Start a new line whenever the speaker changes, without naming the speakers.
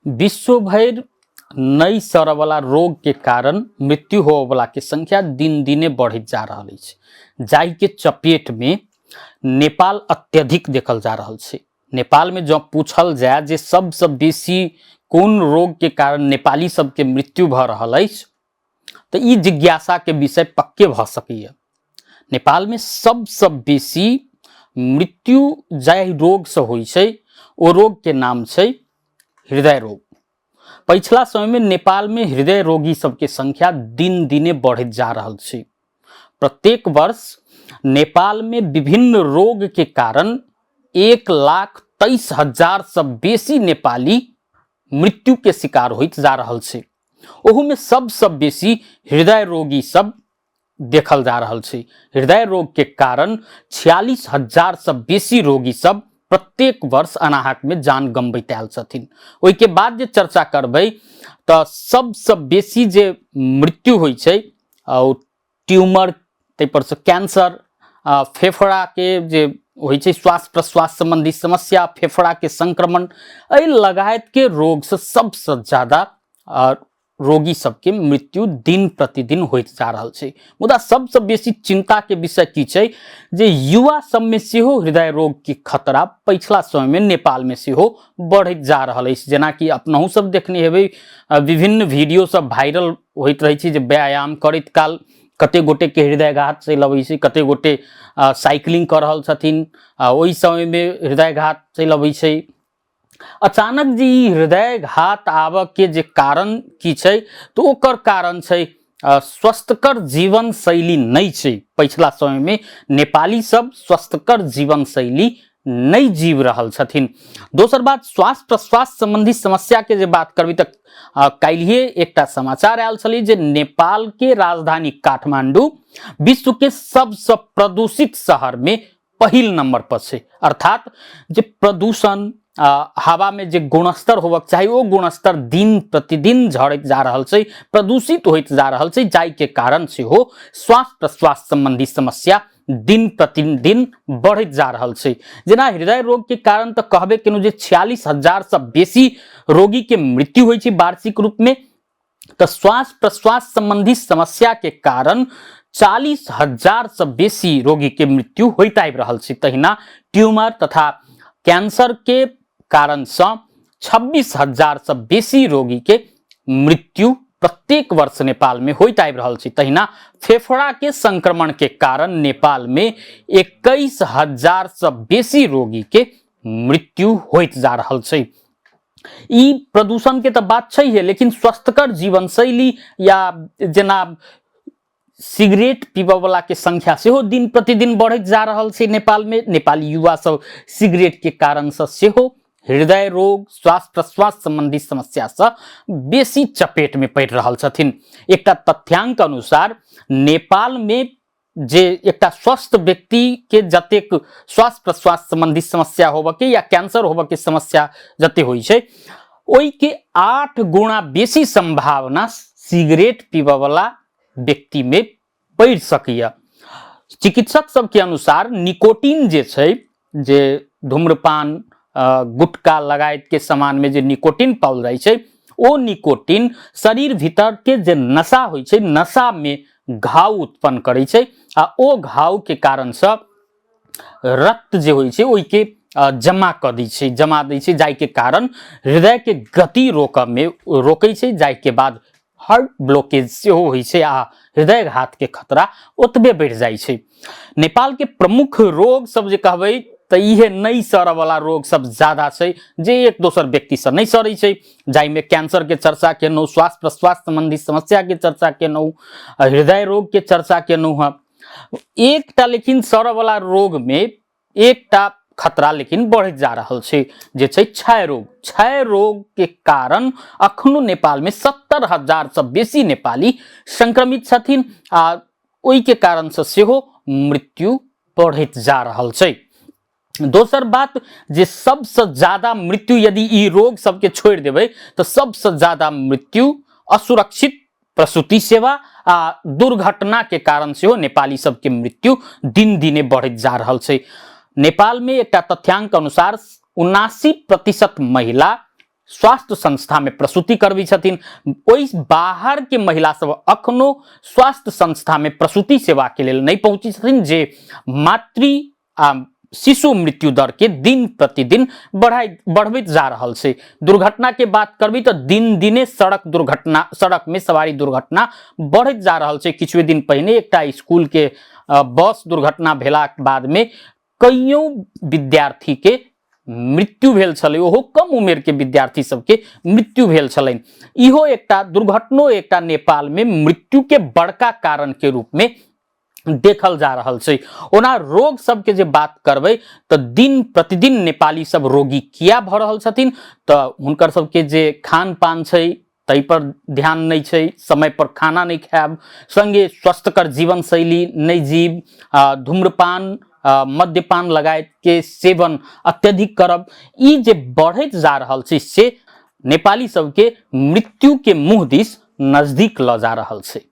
विश्व भरि नहि सड़यवला रोगके कारण मृत्यु होबयवलाके संख्या दिन दिने बढ़ैत जा रहल अछि, जाहिके चपेटमे नेपाल अत्यधिक देखल जा रहल छै। नेपालमे जँ पूछल जाय जे सबसँ बेसी कोन रोगके कारण नेपाली सबके मृत्यु भऽ रहल अछि तऽ ई जिज्ञासाके विषय पक्के भऽ सकैए। नेपालमे सबसँ बेसी मृत्यु जाहि रोगसँ होइ छै ओ रोगके नाम छै हृदय रोग। पछिला समयमे नेपालमे हृदय रोगी सबके संख्या दिन दिने बढ़ैत जा रहल छै। प्रत्येक वर्ष नेपालमे विभिन्न रोगके कारण 1,23,000 सँ बेसी नेपाली मृत्युके शिकार होइत जा रहल छै। ओहूमे सबसँ बेसी हृदय रोगी सब देखल जा रहल छै। हृदय रोग के कारण 46,000 सँ बेसी रोगी सब प्रत्येक वर्ष अनाहक में जान गमबैत आयल छथिन। ओहिके बाद जे चर्चा करबै तऽ सबसँ बेसी जे मृत्यु होइ छै और ट्यूमर, ताहि पर से कैंसर, फेफड़ा के जे होइ छै श्वास प्रश्वास संबंधी समस्या, फेफड़ा के संक्रमण, एहि लगायत के रोग से सबसँ ज्यादा रोगी सबके मृत्यु दिन प्रतिदिन होइत जा रहल छै। मुदा सबसँ बेसी चिंता के विषय की छै जे युवा सबमे सेहो हृदय रोग के खतरा पछिला समय में नेपाल में सेहो बढ़ैत जा रहल अछि। जेनाकि अपनहु सब देखने हेबै, विभिन्न वीडियो सब वायरल होइत रहै छै जे व्यायाम करैत काल कते गोटे के हृदयघात चलि अबै छै, कते गोटे साइकिलिंग कऽ रहल छथिन ओहि समय में हृदयघात चलि अबै छै। अचानक जे ई हृदयघात आबऽ के जे कारण की छै तऽ ओकर कारण छै स्वस्थकर जीवन शैली नहि छै। पछिला समयमे नेपाली सब स्वस्थकर जीवन शैली नहि जीव रहल छथिन। दोसर बात, श्वास प्रश्वास संबंधी समस्या के जे बात करबै तऽ काल्हिए एकटा समाचार आयल छलै जे नेपाल के राजधानी काठमांडू विश्व के सबसँ प्रदूषित शहर में पहिल नंबर पर छै। अर्थात जे प्रदूषण हवा में जे गुणस्तर होबक चाही ओ गुणस्तर दिन प्रतिदिन झड़ैत जा रहल छै, प्रदूषित होइत जा रहल छै, जाहिके कारण सेहो श्वास प्रश्वास संबंधी समस्या दिन प्रतिदिन बढ़ैत जा रहल छै। जेना हृदय रोग के कारण तऽ कहबे केलहुँ जे 46,000 सँ बेसी रोगी के मृत्यु होइ छै वार्षिक रूप में, तऽ श्वास प्रश्वास संबंधी समस्या के कारण 40,000 सँ बेसी रोगी के मृत्यु होइत आबि रहल छै। तहिना ट्यूमर तथा कैंसर के कारण सँ 26,000 सँ बेसी रोगी के मृत्यु प्रत्येक वर्ष नेपाल में होइत आबि रहल छै। तहिना फेफड़ा के संक्रमण के कारण नेपाल में 21,000 सँ बेसी रोगी के मृत्यु होइत जा रहल छै। ई प्रदूषण के तऽ बात छै हे, लेकिन स्वस्थकर जीवन शैली या जेना सिगरेट पीबऽ के संख्या सेहो दिन प्रतिदिन बढ़ैत जा रहल छै नेपाल में। नेपाली युवा सब सिगरेट के कारण से सेहो हृदय रोग, श्वास प्रश्वास संबंधी समस्या से बेसी चपेट में पड़ि रहल छथिन। एकटा तथ्यांक अनुसार नेपाल में जे एकटा स्वस्थ व्यक्ति के जतेक श्वास प्रश्वास संबंधी समस्या होबऽ के या कैंसर होबऽ के समस्या जते होइ छै ओहि के 8 गुणा बेसी संभावना सिगरेट पीबऽ वाला व्यक्ति में पड़ि सकैए। चिकित्सक सबके अनुसार निकोटीन जे छै, जे धूम्रपान गुटखा लगायत के सामान में जे निकोटीन पाओल जाइ छै ओ निकोटीन शरीर भीतर के जे नशा होइ छै नशा में घाव उत्पन्न करै छै आ ओ घाव के कारण से रक्त जे होइ छै ओहिके जमा कऽ दै छै, जमा दै छै, जाहिके कारण हृदय के गति रोकऽ में रोकै छै, जाहिके बाद हार्ट ब्लॉकेज सेहो होइ छै आ हृदयघात के खतरा ओतबे बढ़ि जाइ छै। नेपाल के प्रमुख रोग सब जे कहबै तऽ इहे नहि सड़ऽ वाला रोग सब ज्यादा छै जे एक दोसर व्यक्ति से नहि सड़ै छै, जाहिमे कैंसर के चर्चा केलहुँ, श्वास प्रश्वास संबंधी समस्या के चर्चा केलहुँ, हृदय रोग के चर्चा केलहुँ हँ। एकटा लेकिन सड़ऽ वाला रोग में एकटा खतरा लेकिन बढ़ैत जा रहल छै जे छै क्षय रोग। क्षय रोग के कारण अखनो नेपाल में 70,000 सँ बेसी नेपाली संक्रमित छथिन आ ओहि के कारण से सेहो मृत्यु बढ़ैत जा रहल छै। दोसर बात जे सबसँ ज्यादा मृत्यु यदि ई रोग सबके छोड़ि देबै तऽ सबसँ ज्यादा मृत्यु असुरक्षित प्रसूति सेवा आ दुर्घटना के कारण सेहो नेपाली सबके मृत्यु दिन दिने बढ़ैत जा रहल छै। नेपाल में एकटा तथ्यांक अनुसार 79% महिला स्वास्थ्य संस्था में प्रसूति करबै छथिन। ओहि बाहर के महिला सब अखनो स्वास्थ्य संस्था में प्रसूति सेवा के लेल नहि पहुंची छथिन, जे मातृ आ शिशु मृत्यु दर के दिन प्रतिदिन बढ़बैत जा रहल छै। दुर्घटना के बात करबी तऽ दिन दिने सड़क दुर्घटना, सड़क में सवारी दुर्घटना बढ़ैत जा रहल छै। किछुए दिन पहिने एकटा स्कूल के बस दुर्घटना भेलाक बाद में कईयों विद्यार्थी के मृत्यु भेल छलै, ओहो कम उमेर के विद्यार्थी सबके मृत्यु भेल छलनि। इहो एकटा दुर्घटनो एकटा नेपाल में मृत्यु के बड़का कारण के रूप में देखल जा रहल छै। ओना रोग सबके जे बात करबै तऽ दिन प्रतिदिन नेपाली सब रोगी किया भऽ रहल छथिन, तऽ हुनकर सबके जे खान पान छै ताहि पर ध्यान नहि छै, समय पर खाना नहि खायब, संगे स्वस्थकर जीवन शैली नहि जीव, धूम्रपान, मद्यपान लगायत के सेवन अत्यधिक करब, ई जे बढ़ैत जा रहल छै से नेपाली सबके मृत्यु के मुँह दिस नजदीक लऽ जा रहल छै।